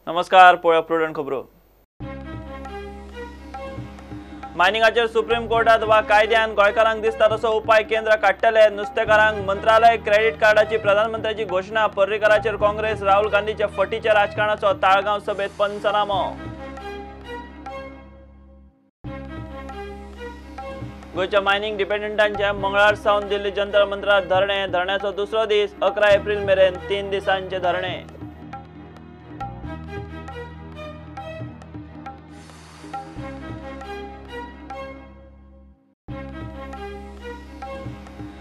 नमस्कार, पळोवया प्रुडंट खबरो। मायनिंगाचेर सुप्रीम कोर्टात वा कायद्यान गोंयकारांक दिसता तसो उपाय केंद्र काडटले। नुस्तेकारांक मंत्रालय क्रेडीट कार्डाची प्रधानमंत्र्याची घोशणा। पर्रीकाराचेर काँग्रेस, राहुल गांधीच्या फटीच्या राजकारणाचो ताळगांव सभेत पंचनामो। गोंयच्या मायनिंग डिपेंडंटांचे मंगळार सावन दिल्ली जंतर मंतरात धरणे। धरण्याचो दुसरो दीस 11 एप्रिल मेरेन 3 दिसांचे धरणे।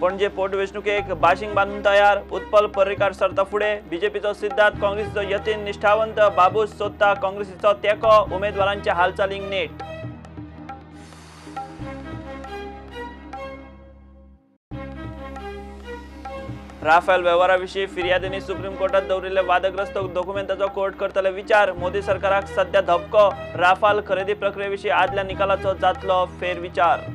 पणजे पोटवेंचणुकेक बाशिंग बांदून तयार। उत्पल पर्रीकार सरता फुडें। बीजेपीचो सिद्धार्थ, काँग्रेसीचो यतीन निष्ठावंत, बाबूश सोदता काँग्रेसीचो तेंको। उमेदवारांच्या हालचालींक नेट। राफेल वेव्हारा विशीं फिर्यादींनी सुप्रीम कोर्टात दवरिल्ले वादग्रस्त दोकुमेंताचो कोर्ट करतले विचार। मोदी सरकाराक सध्या धपको। राफेल खरेदी प्रक्रिये विशीं आदल्या निकालाचो जातलो फेरविचार।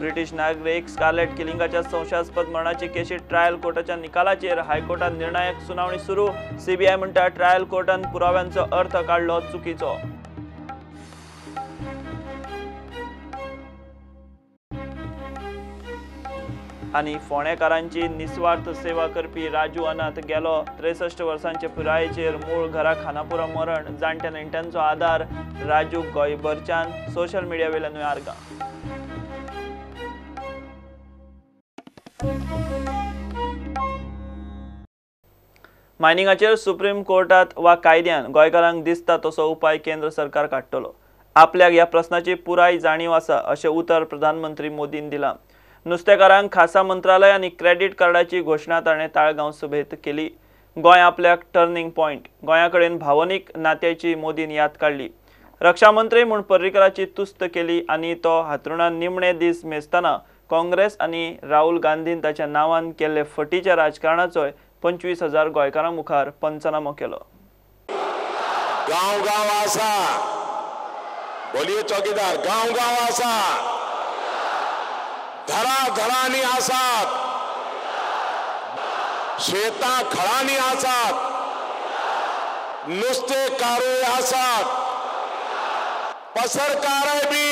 ब्रिटीश नागरीक स्कारलेट किलिंगाच्या संशयास्पद मरणाची केशी ट्रायल कोर्टाच्या निकालाचेर हायकोर्टात निर्णायक सुनावणी सुरू। सीबीआय म्हणटा ट्रायल कोर्टान पुराव्यांचो अर्थ काडलो चुकीचो। आनी फोंडेकारांची निस्वार्थ सेवा करपी राजू अनाथ गेलो। 63 वर्सांचे पिरायेचेर मूळ घरा खानापुरा मरण। जाणट्या नेणट्यांचो आदार राजू गोंयभरच्यान सोशल मिडिया वेल्यानूय आर्गां। मायनिंगाचेर सुप्रीम कोर्टात वा कायद्यान गोंयकारांक दिसता तसो उपाय केंद्र सरकार काडटलो। आपल्याक ह्या प्रस्नाची पुराय जाणीव आसा अशें उतर प्रधानमंत्री मोदीन दिलां। नुस्तेकारांक खासा मंत्रालय आनी क्रेडीट कार्डाची घोशणा ताणें ताळगांव सभेंत केली। गोंय आपल्याक टर्निंग पॉयंट, गोंया कडेन भावनीक नात्याची मोदीन याद काडली। रक्षा मंत्री म्हूण पर्रीकाराची तुस्त केली आनी तो हातरुणान निमणे दीस मेजतना काँग्रेस आनी राहुल गांधीन ताच्या नांवान केल्ले फटीच्या राजकारणाचोय 25,000 गोंयकारां मुखार पंचनामो केलो। गांव गांव आसा, बोलिए चौकीदार, गांव गांव आसा, घरा घरांनी आसात, शेतां खळांनी आसात, नुस्तेकारूय आसात, पसरकारय बी,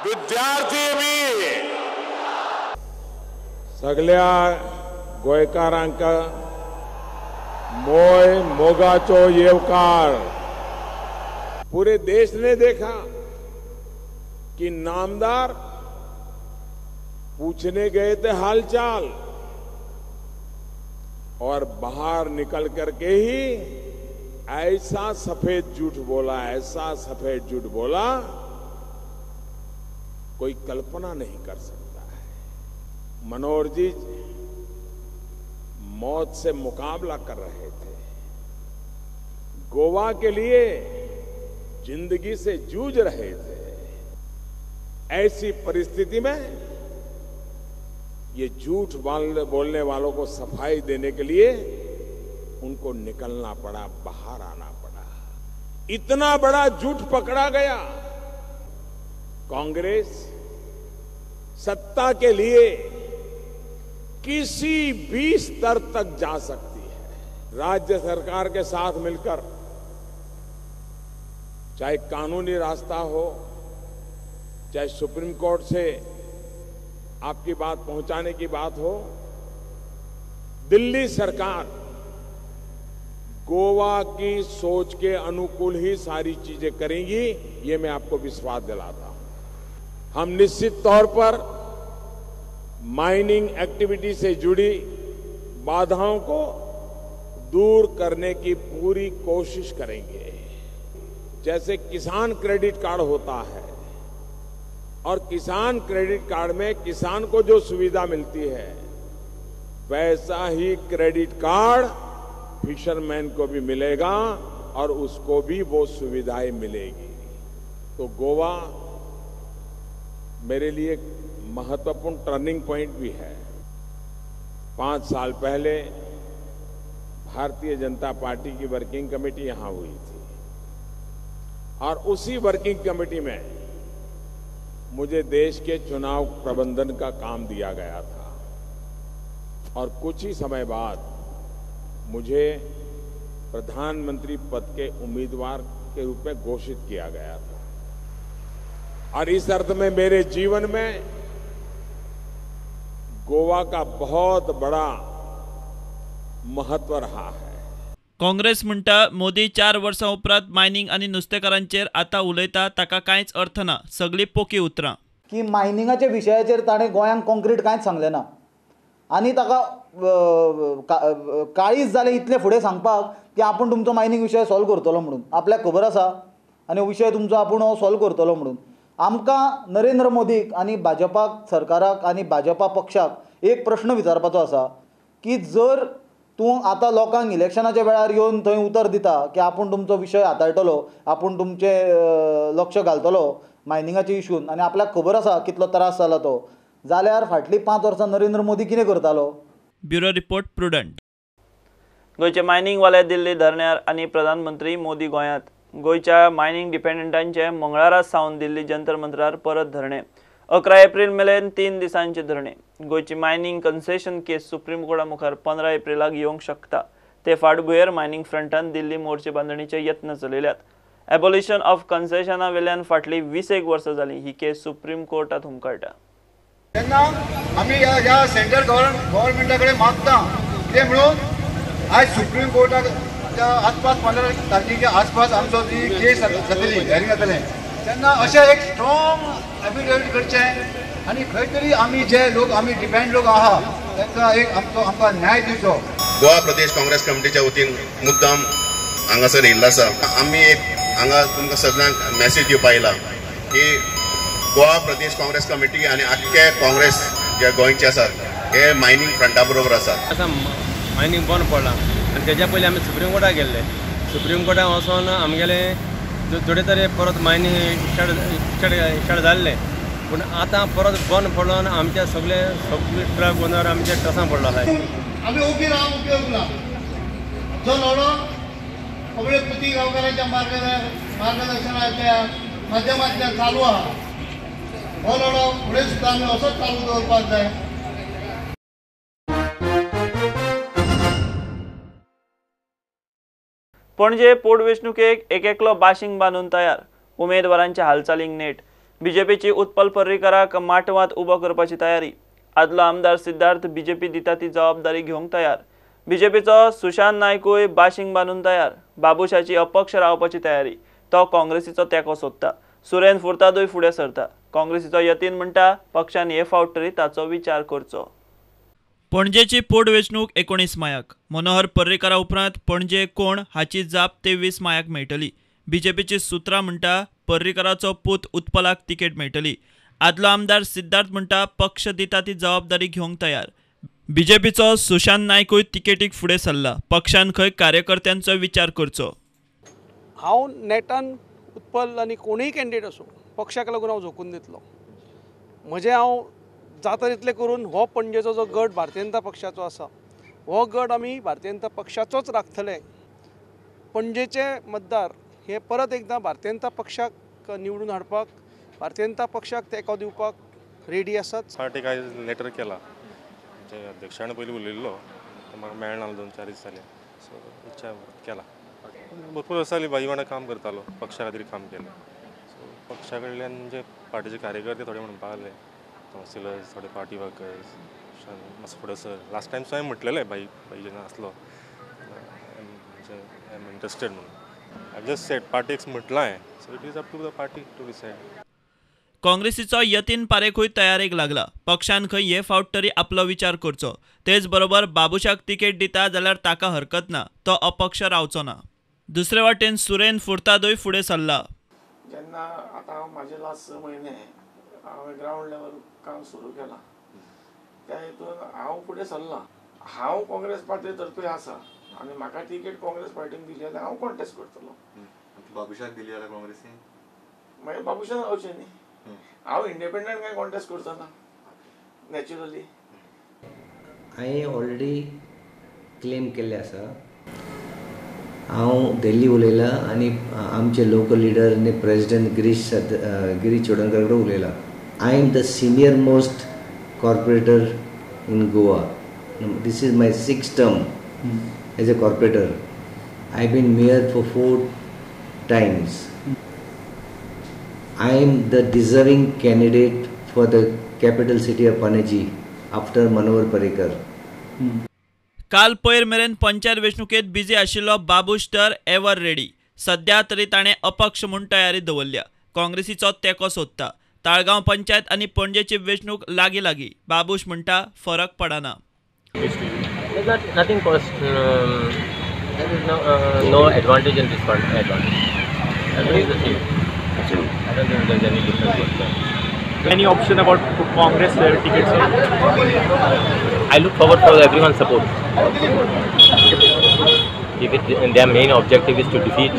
विद्यार्थी बी। सगळ्या गोंयकारांक मोय मोगाचो येवकार। पूरे देश ने देखा कि नामदार पूछने गए थे हालचाल और बाहर निकल करके ही ऐसा सफेद झूठ बोला, ऐसा सफेद झूठ बोला, कोई कल्पना नहीं कर सकता है। मनोहर जी मौत से मुकाबला कर रहे थे, गोवा के लिए जिंदगी से जूझ रहे थे। ऐसी परिस्थिति में ये झूठ बोलने वालों को सफाई देने के लिए उनको निकलना पड़ा, बाहर आना पड़ा। इतना बड़ा झूठ पकड़ा गया। कांग्रेस सत्ता के लिए किसी भी स्तर तक जा सकती है। राज्य सरकार के साथ मिलकर, चाहे कानूनी रास्ता हो, चाहे सुप्रीम कोर्ट से आपकी बात पहुंचाने की बात हो, दिल्ली सरकार गोवा की सोच के अनुकूल ही सारी चीजें करेंगी, ये मैं आपको विश्वास दिलाता हूं। हम निश्चित तौर पर माइनिंग एक्टिविटी से जुड़ी बाधाओं को दूर करने की पूरी कोशिश करेंगे। जैसे किसान क्रेडिट कार्ड होता है और किसान क्रेडिट कार्ड में किसान को जो सुविधा मिलती है, वैसा ही क्रेडिट कार्ड फिशरमैन को भी मिलेगा और उसको भी वो सुविधाएं मिलेगी। तो गोवा मेरे लिए महत्वपूर्ण टर्निंग पॉइंट भी है। 5 साल पहले भारतीय जनता पार्टी की वर्किंग कमेटी यहां हुई थी और उसी वर्किंग कमेटी में मुझे देश के चुनाव प्रबंधन का काम दिया गया था। और कुछ ही समय बाद मुझे प्रधानमंत्री पद के उम्मीदवार के रूप में घोषित किया गया था। और इस अर्थ में मेरे जीवन में गोवा का बहुत बड़ा महत्व रहा है। काँग्रेस म्हणटा मोदी 4 वर्सां उपरांत मायनिंग आनी नुस्तेकारांचेर आतां उलयता ताका कांयच अर्थ ना, सगळीं पोकी उतरां। की मायनिंगाच्या विशयाचेर ताणें गोंयांक कॉन्क्रीट कांयच सांगलें ना आनी ताका काळीज जालें इतलें फुडें सांगपाक की आपूण तुमचो मायनिंग विशय सॉल्व करतलो म्हणून, आपल्याक खबर आसा आनी विशय तुमचो आपूण हो सॉल्व करतलो म्हणून। आमकां नरेंद्र मोदीक आनी भाजपाक सरकाराक आनी भाजपा पक्षाक एक प्रश्न विचारपाचो आसा की जर तूं आतां लोकांक इलेक्शनाच्या वेळार येवन थंय उतर दिता की आपूण तुमचो विशय हाताळटलो, आपूण तुमचें लक्ष घालतलो मायनिंगाच्या इशून आनी आपल्याक खबर आसा कितलो त्रास जाला तो, जाल्यार फाटलीं 5 वर्सां नरेंद्र मोदी कितें करतालो? Bureau report, Prudent. गोंयचे मायनिंगवाले दिल्ली धरण्यार आनी प्रधानमंत्री मोदी गोंयांत। गोंयच्या मायनिंग डिपेंडंटांचे मंगळारा सावन दिल्ली जंतर मंतरार परत धरणे। 11 एप्रिल मेरेन 3 दिसांचे धरणे। गोंयची मायनिंग कन्सेशन केस सुप्रीम कोर्टा मुखार 15 एप्रिलाक येवंक शकता। ते फाटभुंयेर मायनिंग फ्रंटान दिल्ली मोर्चे बांदणीचे यत्न चलयल्यात। एबोलिशन ऑफ कन्सेशना वेल्यान फाटलीं 20 वर्सां जालीं ही केस सुप्रीम कोर्टात हुमकळटा। तेन्ना आमी ह्या सेंट्रल गव्हर्मेंटा कडेन मागता कितें म्हणून आयज सुप्रीम कोर्टाक आसपास 15 तारखेच्या आसपास आमचो जी केस जातली, हियरींग जातलें, तेन्ना अशें एक स्ट्रॉंग एफिडेवीट करचें आनी खंय तरी आमी जे लोक आमी डिपेंड लोक आहा तांकां एक आमचो आमकां न्याय दिवचो। गोवा प्रदेश काँग्रेस कमिटीच्या वतीन मुद्दाम हांगासर येयल्लो आसा। आमी एक हांगा तुमकां सगळ्यांक मॅसेज दिवपा येयला की गोवा प्रदेश काँग्रेस कमिटी आनी आख्खे काँग्रेस जे गोंयचे आसात हे मायनिंग फ्रंटा बरोबर आसात। आतां मायनिंग बंद पडलां आनी तेज्या पयलीं आमी सुप्रीम कोर्टाक गेल्ले। सुप्रीम कोर्टाक वचोन आमगेले थोडे तरी परत मायनिंग स्टार्ट जाल्लें, पूण आतां परत बंद पडलो आमचे सगळे सगळे ट्रक ओनर आमचे ट्रसां पडलो आसा। आमी ओगी रावन उपयोग ना, जो लढो सगळे पुती गांवकारांच्या मार्गदर्शनाच्या माध्यमांतल्यान चालू आहा, हो लढो फुडें सुद्दां आमी असोच चालू दवरपाक जाय। पणजे पोटवेंचणुकेक एक एकलो बाशिंग बांदून तयार, उमेदवारांच्या हालचालींक नेट। बीजेपीची उत्पल पर्रीकराक माटवांत उबो करपाची तयारी। आदलो आमदार सिद्धार्थ बीजेपी दिता ती जबाबदारी घेवंक तयार। बीजेपीचो सुशांत नायकूय बाशिंग बांदून तयार। बाबुशाची अपक्ष रावपाची तयारी, तो काँग्रेसीचो तेंको सोदता। सुरेन फुर्तादूय फुडें सरता। काँग्रेसीचो यतीन म्हणटा पक्षान हे फावट तरी ताचो विचार करचो। पणजेची पोटवेंचणूक 19 मायाक। मनोहर पर्रीकरा उपरांत पणजे कोण हाची जाप 23 मायाक मेळटली। बीजेपीची सूत्रां म्हणटा पर्रीकराचो पूत उत्पलाक तिकेट मेळटली। आदलो आमदार सिद्धार्थ म्हणटा पक्ष दिता ती जबाबदारी घेवंक तयार। बीजेपीचो सुशांत नायकूय तिकेटीक फुडें सरला। पक्षान खंय कार्यकर्त्यांचो विचार करचो। हांव नेटान उत्पल आनी कोणूय कॅन्डिडेट आसूं पक्षाक लागून हांव झोकून दितलो। म्हजें हांव जाता तितलें करून हो पणजेचो जो गट भारतीय जनता पक्षाचो आसा हो गट आमी भारतीय जनता पक्षाचोच राखतले। पणजेचे मतदार हे परत एकदां भारतीय जनता पक्षाक निवडून हाडपाक, भारतीय जनता पक्षाक तेंको दिवपाक रेडी आसात। पार्टीक आयज लेटर केला, आमच्या अध्यक्षान पयलीं उलयल्लो, म्हाका मेळना 2-4 दीस जाले, सो इच्छा केला। भरपूर वर्सां जाली भाई वांगडा काम करतालो, पक्षा खातीर काम केलें। सो पक्षा कडल्यान म्हणजे पार्टीचे कार्यकर्ते थोडे म्हणपाक लागले, कावन्सिलर्स, थोडे पार्टी वर्कर्स, मातसो फुडें सर। लास्ट टायम सो हांवें म्हटलेलें भाई भाई जेन्ना आसलो म्हणजे I am interested म्हणून। I just said पार्टीक म्हटलां हांवें, so it is up to the party to decide. काँग्रेसीचो Yatin पारेखूय तयारेक लागला। पक्षान खंय हे फावट तरी आपलो विचार करचो। तेच बरोबर बाबुशाक तिकेट दिता जाल्यार ताका हरकत ना, तो अपक्ष रावचो ना। दुसरे वाटेन सुरेन फुर्तादूय फुडें सरला। जेन्ना आतां हांव म्हाजे लास्ट 6 म्हयने हांवें ग्रावंड लेवल काम सुरू केलां, त्या हितून हांव फुडें सरलां। हांव काँग्रेस पार्टी तर्फे आसा आनी म्हाका तिकेट काँग्रेस पार्टीन दिली जाल्यार हांव कॉन्टेस्ट करतलो। बाबुशाक दिली जाल्यार काँग्रेसीन मागीर बाबुशान रावचें न्ही, हांव इंडिपेंडंट काय कॉन्टेस्ट करचो ना नॅचरली। हांवें ऑलरेडी क्लेम केल्लें आसा। हांव दिल्ली उलयलां आनी आमचे लोकल लिडर आनी प्रेजिडेंट गिरीश चोडणकर कडेन उलयलां। I am the senior most corporator in Goa. This is my 6th term as a corporator. I been mayor for 4 times. I am the deserving candidate for the capital city of Panaji after Manohar Parrikar. काल पयर मेरेन पंचायत वेंचणुकेंत busy आशिल्लो बाबूश तर ever ready. सध्या तरी ताणें अपक्ष म्हूण तयारी दवरल्या. काँग्रेसीचो तेंको सोदता. ताळगांव पंचायत आनी पणजेची वेंचणूक लागीं लागीं. बाबूश म्हणटा फरक पडना. Nothing cost. There is no advantage in this part. Advantage. Everything is the same. I don't think there is any difference. Any option about Congress tickets? I look forward for everyone's support. If their main objective is to defeat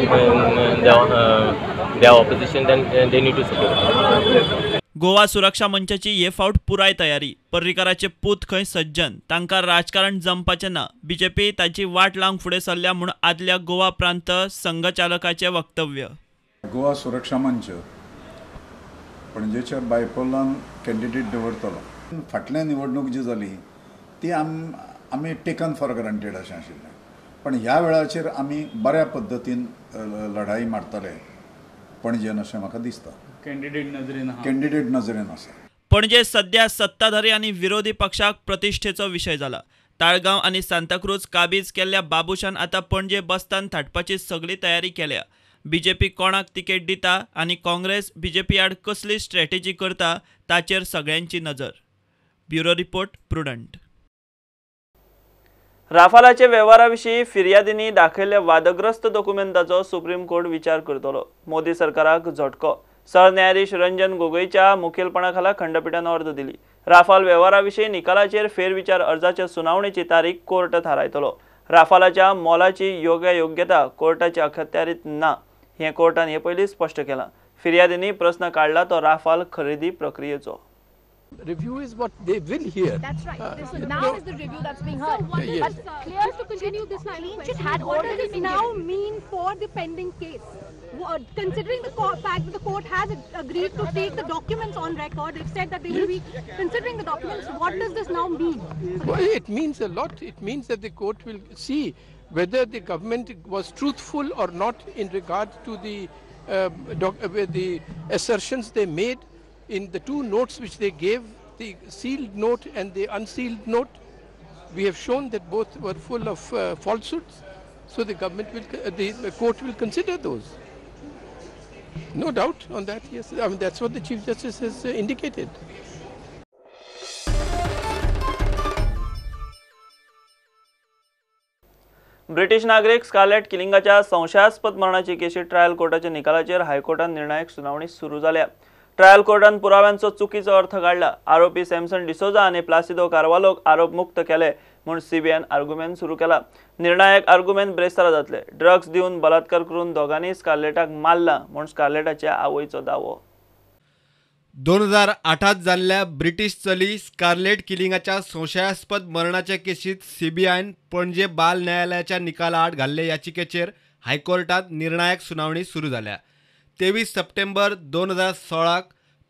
their opposition, then they need to support. Goa सुरक्षा मंचाची हे फावट पुराय तयारी. पर्रीकाराचे पूत खंय सज्जन, तांकां राजकारण जमपाचें ना. बीजेपी ताची वाट लावंक फुडें सरल्या म्हूण आदल्या गोवा प्रांत संघचालकाचें वक्तव्य. गोवा सुरक्षा मंच पणजेच्या बायपोलान कॅन्डिडेट दवरतलो. फाटल्या निवडणूक जी जाली ती आमी टेकन फॉर ग्रांटेड अशें आशिल्लें, पण ह्या वेळाचेर आमी बऱ्या पद्दतीन लढाई मारतले पणजेन अशें म्हाका दिसता. कॅन्डिडेट नजरेन आसा. पणजे सध्या सत्ताधारी आनी विरोधी पक्षाक प्रतिश्ठेचो विशय जाला. ताळगांव आनी सांताक्रूज काबीज केल्ल्या बाबूशान आतां पणजे बस्तान थाटपाची सगळी तयारी केल्या. बीजेपी कोणाक तिकेट दिता आनी काँग्रेस बीजेपी आड कसली स्ट्रॅटेजी करता ताचेर सगळ्यांची नजर. Bureau report, Prudent. राफालाचे वेव्हारा विशीं फिर्यादींनी दाखयल्ल्या वादग्रस्त दोकुमेंताचो सुप्रीम कोर्ट विचार करतलो. मोदी सरकाराक झटको. सरन्यायाधीश रंजन गोगोईच्या मुखेलपणा खाला खंडपीठान अर्ज दिली. राफाल वेव्हारा विशीं निकालाचेर फेरविचार अर्जाच्या सुनावणेची तारीख कोर्ट थारायतलो. राफालाच्या मोलाची योग्ययोग्यता कोर्टाच्या अखत्यारीत ना हें कोर्टान हे पयलीं स्पश्ट केलां. फिर्यादींनी प्रस्न काडला तो राफाल खरेदी प्रक्रियेचो. Review is what they will hear. That's right. So now is the review that's being heard. So what yes. But clear to continue this line of question. What does it now mean for the pending case? Considering the fact that the court has agreed to take the documents on record, they've said that they will be considering the documents. What does this now mean? Well, it means a lot. It means that the court will see whether the government was truthful or not in regard to the assertions they made in the two notes which they gave, the sealed note and the unsealed note. We have shown that both were full of falsehoods, so the government will, the court will consider those. No doubt on that, yes. I mean, that's what the Chief Justice has indicated. British नागरिक Scarlett किलिंगाच्या संशयास्पद मरणाची केशी trial कोर्टाच्या निकालाचेर हायकोर्टान निर्णायक सुनावणी सुरू जाल्या. Trial कोर्टान पुराव्यांचो चुकीचो अर्थ काडला. आरोपी सॅमसन डिसोजा आनी प्लासिदो कार्वालोक आरोप मुक्त केले म्हूण सीबीआयन आर्ग्युमेंट सुरू केला. निर्णायक आर्ग्युमेंट ब्रेस्तारा जातले. ड्रग्स दिवन बलात्कार करून दोगांनी स्कारलेटाक मारला म्हूण स्कारलेटाच्या आवयचो दावो. 2008 जाल्ल्या ब्रिटीश चली स्कारलेट किलिंगाच्या संशयास्पद मरणाच्या केशीत सीबीआयन पणजे बाल न्यायालयाच्या निकाला आड घाल्ले याचिकेचेर हायकोर्टात निर्णायक सुनावणी सुरू जाल्या. 23 सप्टेंबर 2016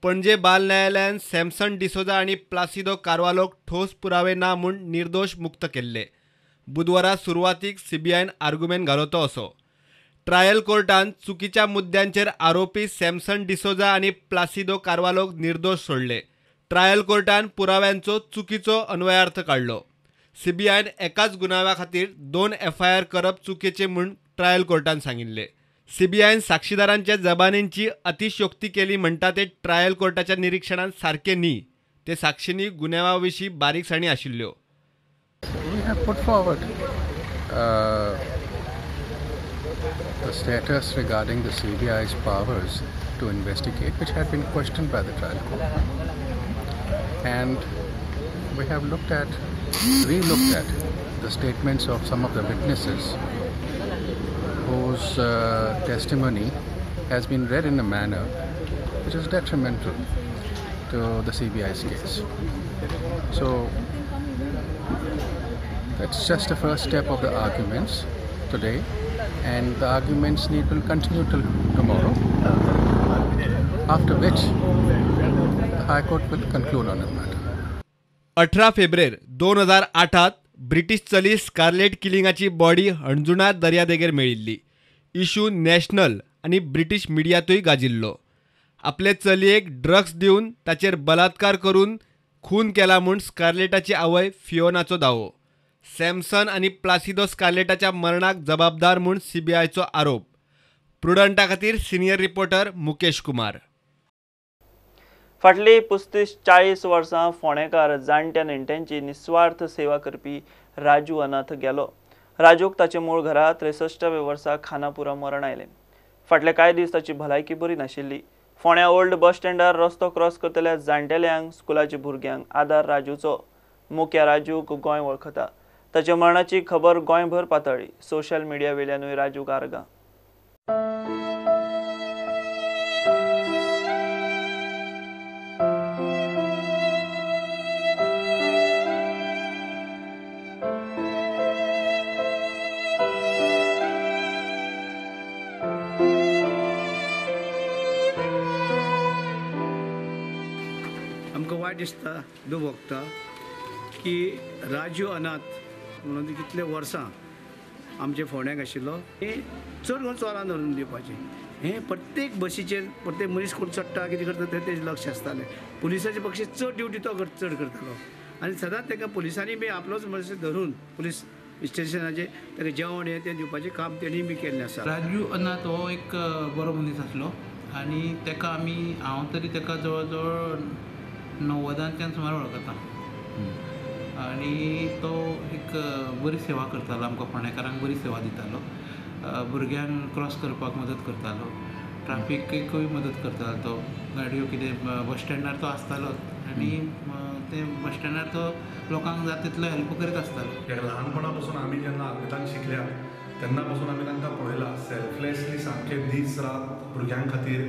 पणजे बाल न्यायालयान सॅमसन डिसोजा आनी प्लासिदो कार्वालोक ठोस पुरावे ना म्हूण निर्दोश मुक्त केल्ले. बुधवारा सुरवातीक सीबीआयन आर्ग्युमेंट घालो तो असो. ट्रायल कोर्टान चुकीच्या मुद्द्यांचेर आरोपी सॅमसन डिसोजा आनी प्लासिदो कार्वालोक निर्दोश सोडले. ट्रायल कोर्टान पुराव्यांचो चुकीचो अन्वयार्थ काडलो. सीबीआयन एकाच गुन्यांवा खातीर 2 एफआयआर करप चुकीचें म्हूण ट्रायल कोर्टान सांगिल्लें. सीबीआयन साक्षीदारांच्या जबानींची अतिशयोक्ती केली म्हणटा ते ट्रायल कोर्टाच्या निरीक्षणान सारकें न्ही. ते साक्षींनी गुन्यांवा विशीं बारीकसाणी आशिल्ल्यो. We have put forward the status regarding the CBI's powers to investigate, which had been questioned by the trial court, and we have re-looked at the statements of some of the witnesses whose testimony has been read in a manner which is detrimental to the CBI's case. So that's just the first step of the arguments today, and the arguments will continue till tomorrow, after which the High Court will conclude on the matter. 18 फेब्रेर 2008 British चली Scarlett किलिंगाची body हणजुणा दर्यादेगेर मेळिल्ली. Issue national आनी British मिडियांतूय गाजिल्लो. आपले चलयेक drugs दिवन ताचेर बलात्कार करून खून केला म्हूण स्कारलेटाची आवय फियोनाचो दावो. सॅमसन आनी प्लासिदो स्कारलेटाच्या मरणाक जबाबदार म्हूण सीबीआयचो आरोप. प्रुडंटा खातीर सिनियर रिपोर्टर मुकेश कुमार. फाटलीं 35-40 वर्सां फोंडेकार जाणट्या नेण्ट्यांची निस्वार्थ सेवा करपी राजू अनाथ गेलो. राजूक ताचे मूळ घरा 63व्या वर्सा खानापुरा मरण आयलें. फाटले कांय दीस ताची भलायकी बरी नाशिल्ली. फोंड्या ओल्ड बस स्टँडार रस्तो क्रॉस करतल्या जाणटेल्यांक, स्कुलाच्या भुरग्यांक आदार राजूचो. मुक्या राजूक गोंय वळखता. ताच्या मरणाची खबर गोंयभर पातळ्ळी. सोशल मिडिया वेल्यानूय राजूक आर्गां. आमकां वायट दिसता, दुख भोगता की राजू अनाथ म्हणून कितले वर्सां आमचे फोंड्याक आशिल्लो. हे चड करून चोरान धरून दिवपाचें हें प्रत्येक बसीचेर प्रत्येक मनीस कोण चडटा कितें करता तें तेजें लक्ष आसतालें. पुलिसाचे पक्षी चड ड्युटी तो चड करतालो आनी सदांच ताका पुलिसांनी बी आपलोच मनीस धरून पुलीस स्टेशनाचेर ताका जेवण हें तें दिवपाचें काम तेणी बी केल्लें आसा. राजू अनाथ हो एक बरो मनीस आसलो आनी ताका आमी, हांव तरी ताका जवळ जवळ 90 सुमार वळखता आनी तो एक बरी सेवा करतालो. आमकां फोंडेकारांक बरी सेवा दितालो, भुरग्यांक क्रॉस करपाक मदत करतालो, ट्राफिकेकूय मदत करतालो. तो गाडयो कितें बस स्टँडार तो आसतालोच आनी ते बस स्टँडार तो लोकांक जाता तितलो हेल्प करीत आसतालो. ल्हानपणा पासून आमी जेन्ना आर्मितान शिकल्या तेन्ना पासून आमी तांकां पळयला सेल्फलेसली सामके दीस रात भुरग्यां खातीर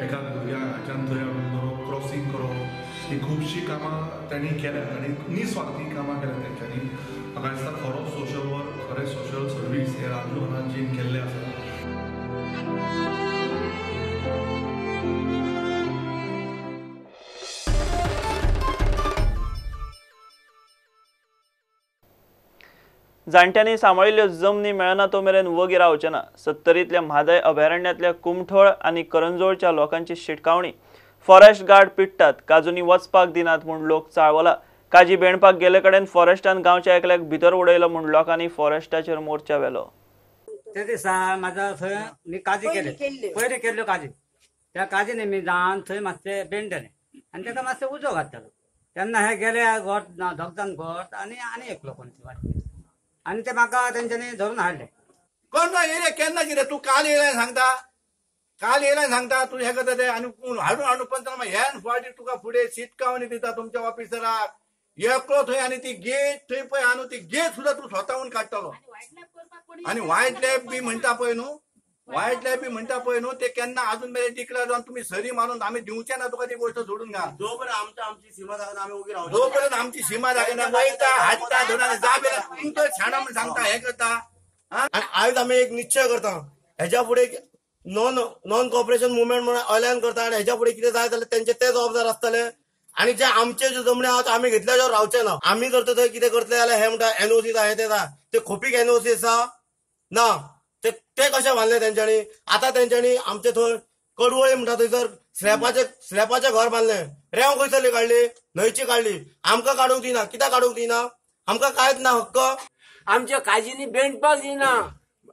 एका भुरग्याक हाच्यान थंय हाडून दवरप, क्रॉसींग करप, ही खुबशीं कामां तांणी केल्यात आनी निस्वार्थी कामां केल्यात तेंच्यांनी. म्हाका दिसता खरो सोशल वर्क, खरें सोशल सर्वीस हे राजू अनाथजीन केल्लें आसा. जाणट्यांनी सांबाळिल्ल्यो जमनी मेळना तो मेरेन वगी रावचे ना. सत्तरींतल्या म्हादय अभयारण्यांतल्या कुमठोळ आनी करंजोळच्या लोकांची शिटकावणी. फॉरेस्ट गार्ड पिडटात, काजूनी वचपाक दिनात म्हूण लोक चाळवला. काजी बेणपाक गेले कडेन फॉरेस्टान गांवच्या एकल्याक भितर उडयलो म्हूण लोकांनी फॉरेस्टाचेर मोर्चा व्हेलो. ते दिसा म्हाजा थंय मी काजी केले, पयलीं केल्ल्यो काजी, त्या काजीनी मी जावन थंय मातशें बेणटलें आनी ताका मातशें उजो घातलो. तेन्ना हे गेले गोट दोग जाण गोट आनी आनी एकलो कोण आनी ते म्हाका तेंच्यांनी धरून हाडले. कोण ना येयले केन्ना कितें तूं काल येयला सांगता, काल येयला सांगता तूं हें करता तें आनी हाडून हाडून पंचनामा ह्यान फावटी तुका फुडें शिटकावणी दिता तुमच्या ऑफिसराक एकलो थंय आनी ती गेट थंय पळय आनी ती गेट सुद्दां तूं स्वताहून काडटलो. आनी वायट लॅब बी म्हणटा पळय न्हू, वायट लॅब बी म्हणटा पळय न्हू, ते केन्ना अजून मेरेन डिक्लेअर जावन तुमी सरी मारून आमी दिवचे ना तुका ती गोश्ट सोडून घाल. जोपर्यंत आमची सीमा दाखयना आमी उगी रावता, जोपर्यंत आमची सीमा दाखयना वयता हाडटा धरून जाबे तुमचो शाणा म्हण सांगता हें करता. आनी आयज आमी एक निश्चय करता हेज्या फुडें नॉन कॉपरेशन मुवमेंट म्हणून अलायन करता आनी हेज्या फुडें कितें जाय जाल्यार तेंचे ते जबाबदार आसतले आनी जे आमचे ज्यो जमणी आहात आमी घेतल्या शिवाय रावचे ना. आमी जर थंय कितें करतले जाल्यार हे म्हणटा एनओसी जाय ते जाय, ते खोपीक एनओसी आसा ना, ते कशें बांदले तेंच्यांनी. आतां तेंच्यांनी आमचे थंय कडवळी म्हणटा थंयसर स्लॅपाचें घर बांदलें, रेंव खंयसरली काडली, न्हंयची काडली, आमकां काडूंक दिना. कित्याक काडूंक दिना? आमकां कांयच ना हक्क. आमच्या काजींनी बेणपाक दिना,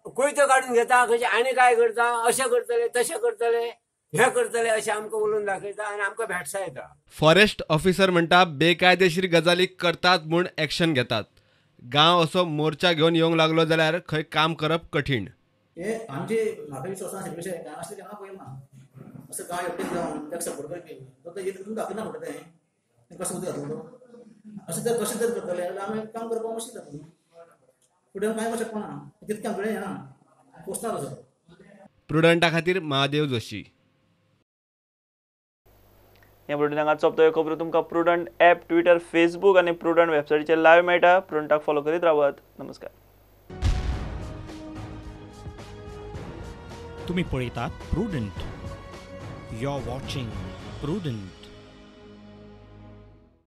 कोयतो काडून घेता, खंयचे आनी काय करता, अशें करतले तशें करतले हें करतले अशें आमकां उलोवन दाखयता आनी आमकां भेटसायता. फॉरेस्ट ऑफिसर म्हणटा बेकायदेशीर गजाली करतात म्हूण एक्शन घेतात. गांव असो मोर्चा घेवन येवंक लागलो जाल्यार खंय काम करप कठीण. हे आमचे म्हाका विश्वास आशिल्ले कशें काय असलें केन्ना पळयलें ना, असं गांव एकटेच जावन ताका सपोर्ट करपी तो तें दाखयना म्हणटा तें कसो उदक घातलो अशें जर कशें जर करतले जाल्यार आमी काम करपाक मुश्कील जातलें, फुडें कांय करूं शकना, तितकें आमचे कडेन येना पोसना तसो. प्रुडंटा खातीर महादेव जोशी. हे बुलेटिन हांगा सोंपता. ह्यो खबरो तुमकां प्रुडंट ॲप, ट्विटर, फेसबूक आनी प्रुडंट वेबसायटीचेर लायव्ह मेळटा. प्रुडंटाक फॉलो करीत रावात. नमस्कार. तुम्ही पळयतात Prudent. You are watching Prudent.